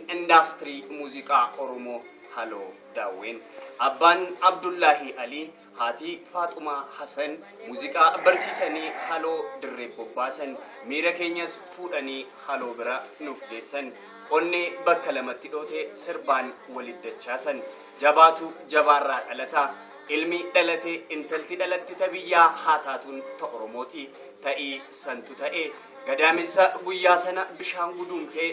Indaastirii muuziqaa Oromoo Haloo Daawween. Abbaan Abdullaahii Alii, haati Faaxumaa Hasan muuziqaa barsiisanii Haloo dirree bobbaasan. Miira keenyas fuudhanii Haloo bira nuuf geessan. Onnee bakka lamatti dhoote sirbaan walitti dachaasan. Jabaatu jabaarraa dhalata. Ilmi dhalate intalti dhalatte ta biyyaa haa taatuun ta Oromooti. Ta'ii santu ta'e. Gadaamessa guyyaa sana bishaan guduunfee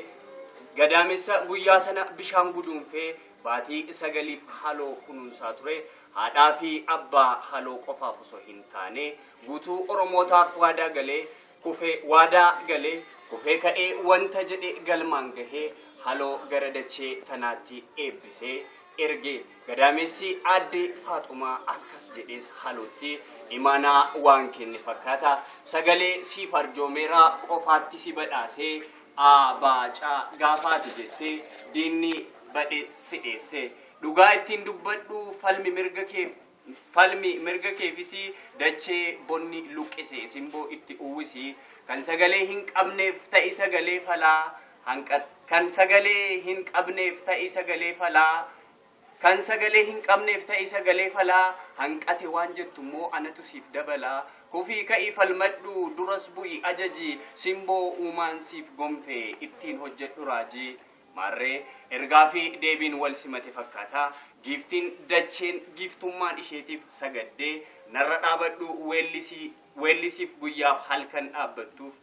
Gadaamessa guyyaa sana bishaan guduunfee baatii sagaliif Haloo kunuunsaa ture haadhaa fi abbaa Haloo qofaaf osoo hin taane guutuu Oromootaaf waadaa galee kufee waadaa galee kufee ka'ee wanta jedhe galmaan gahee Haloo gara dachee tanaatti eebbisee erge. Gadaamessi aadde Faaxumaa akkas jedhees Halootti imaanaa waan kenne fakkaata. Sagalee siif arjoomeera qofaatti si badhaasee A B C gaafa ati jette diinni badhe si dheesse. Dhugaa ittiin dubbadhu falmi mirga keef falmi mirga keefisi dachee bonni luqqise simboo itti uwwisi. Kan sagalee hin qabneef ta'i sagalee falaa hanqa kan sagalee hin qabneef ta'i sagalee falaa Kan sagalee hin qabneef ta'i sagalee falaa, hanqate waan jettu immoo anatu siif dabala. Kufii ka'ii falmadhu, duras bu'i ajaji, simboo uumaan siif gonfe ittiin hojjedhu raajii. Maarree, ergaa fi deebiin wal simate fakkaata. Giiftiin dacheen giiftummaan isheetiif sagaddee, narra dhaabadhu weellisii weellisiif guyyaaf halkan dhaabbattuuf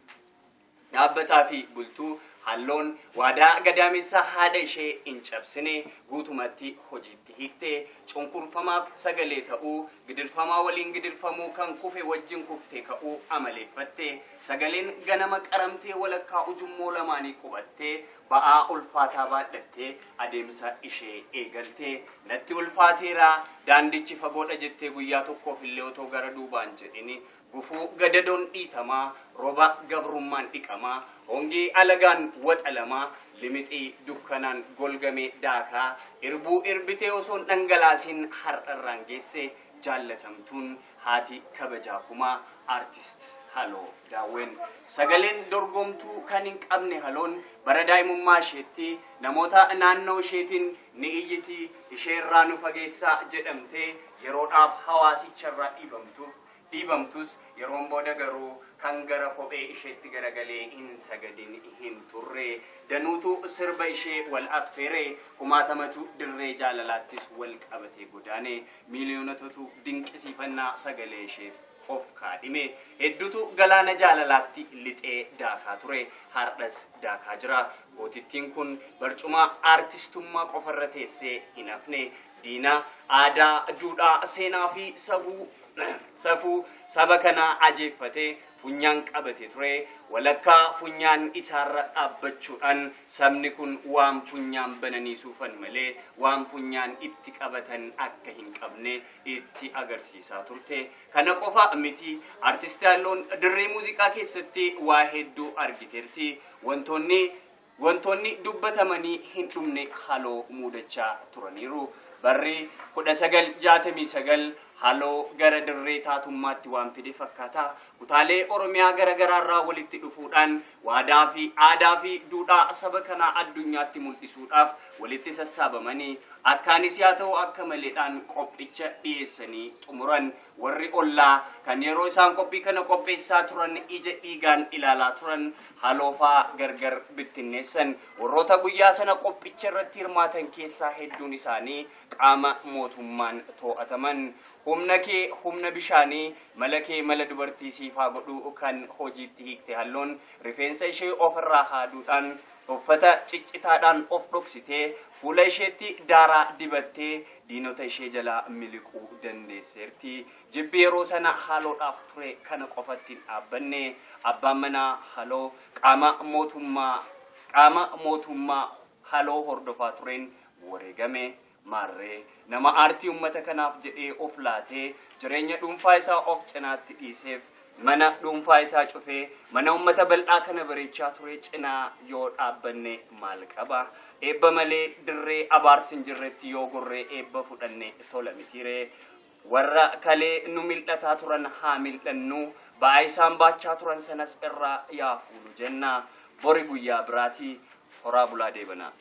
Dhaabbataa fi bultuu Halloon waadaa gadaamessa haadha ishee hin cabsine guutumatti hojiitti hiikte. Cunqurfamaaf sagalee ta'uu, gidirfamaa waliin gidirfamuu, kan kufe wajjin kuftee ka'uu amaleeffatte. Sagaleen ganama qaramtee walakkaa ujummoo lamaanii qubattee ba'aa ulfaataa baadhattee adeemsa ishee eegalte. Natti ulfaateera, daandichi fagoodha jettee guyyaa tokkoof illee otoo gara duubaan jedhini Gufuu gadadoon dhiitamaa, roba gabrummaan dhiqamaa, hongee alagaan waxalamaa, limixii dukkanaan golgamee daakaa, irbuu irbitee osoo hin dhangalaasin har'arraan geesse jaallatamtuun haati kabajaa kumaa Artist Haloo Daawween. Sagaleen dorgomtuu kan hin qabne Haloon bara daa'imummaa isheetti namoota naannoo isheetiin ni iyyiti, isheerraa nu fageessaa jedhamtee yeroodhaaf hawaasicharraa dhiibamtuuf dhiibamtus yeroon booda garuu kan gara kophee isheetti garagalee hin sagadin hin turre. Danuutu sirba ishee wal affeere, kumaatamatu dirree jaalalaattis wal qabatee godaane, miiliyoonotatu dinqisiifannaa sagalee isheef of kaadhime. Hedduutu galaana jaalalaatti lixee daakaa ture, hardhas daakaa jira. Gootittiin kun barcuma aartistummaa qofarra teessee hin hafne. Diina aadaa, duudhaa, seenaa fi sabuu safuu saba kanaa ajeeffatee funyaan qabate ture. Walakkaa funyaan isaarra dhaabbachuudhaan sabni kun waan funyaan bananii suufan malee waan funyaan itti qabatan akka hin qabne itti agarsiisaa turte. Kana qofa miti, Artisti Halloon dirree muuziqaa keessatti waa hedduu argiteerti. Wantoonni Wantoonni dubbatamanii hin dhumne Haloo muudachaa turaniiru. Barri 1969 Haloo gara dirree taatummaatti waan fide fakkaata. Kutaalee Oromiyaa gara garaarraa walitti dhufuudhaan waadaa fi aadaa fi duudhaa saba kanaa addunyaatti mul'isuudhaaf walitti sassaabamanii akkaanis yaa ta'u akka maleedhaan qophicha dhiyeessanii xumuran. Warri ollaa kan yeroo isaan qophii kana qopheessaa turan ija dhiigaan ilaalaa turan haloofaa gargar bittinneessan. Warroota guyyaa sana qophicha irratti hirmaatan keessaa hedduun isaanii qaama mootummaan too'ataman. Humna kee humna bishaanii, mala kee mala dubartii siif haa godhu kan hojiitti hiikte Halloon rifeensa ishee ofirraa haaduudhaan uffata ciccitaadhaan of dhoksitee fuula isheetti daaraa dibattee diinota ishee jalaa miliquu dandeesseerti. Jibbi yeroo sana Haloodhaaf ture kana qofatti hin dhaabbanne. Abbaan manaa Haloo qaama mootummaa qaama mootummaa Haloo hordofaa tureen wareegame. Maarree nama aartii uummata kanaaf jedhee of laatee jireenya dhuunfaa isaa of cinaatti dhiiseef mana dhuunfaa isaa cufee mana uummata bal'aa kana bareechaa ture cinaa yoo dhaabbanne maal qaba? Eebba malee dirree abaarsi hin jirretti yoo gorree eebba fudhanne tola mitiiree? Warra kalee nu mil'ataa turan haa mil'annu, ba'aa isaan baachaa turan sanas irraa yaa fuunu jenna. Bori guyyaa biraati. Horaa bulaa deebanaa.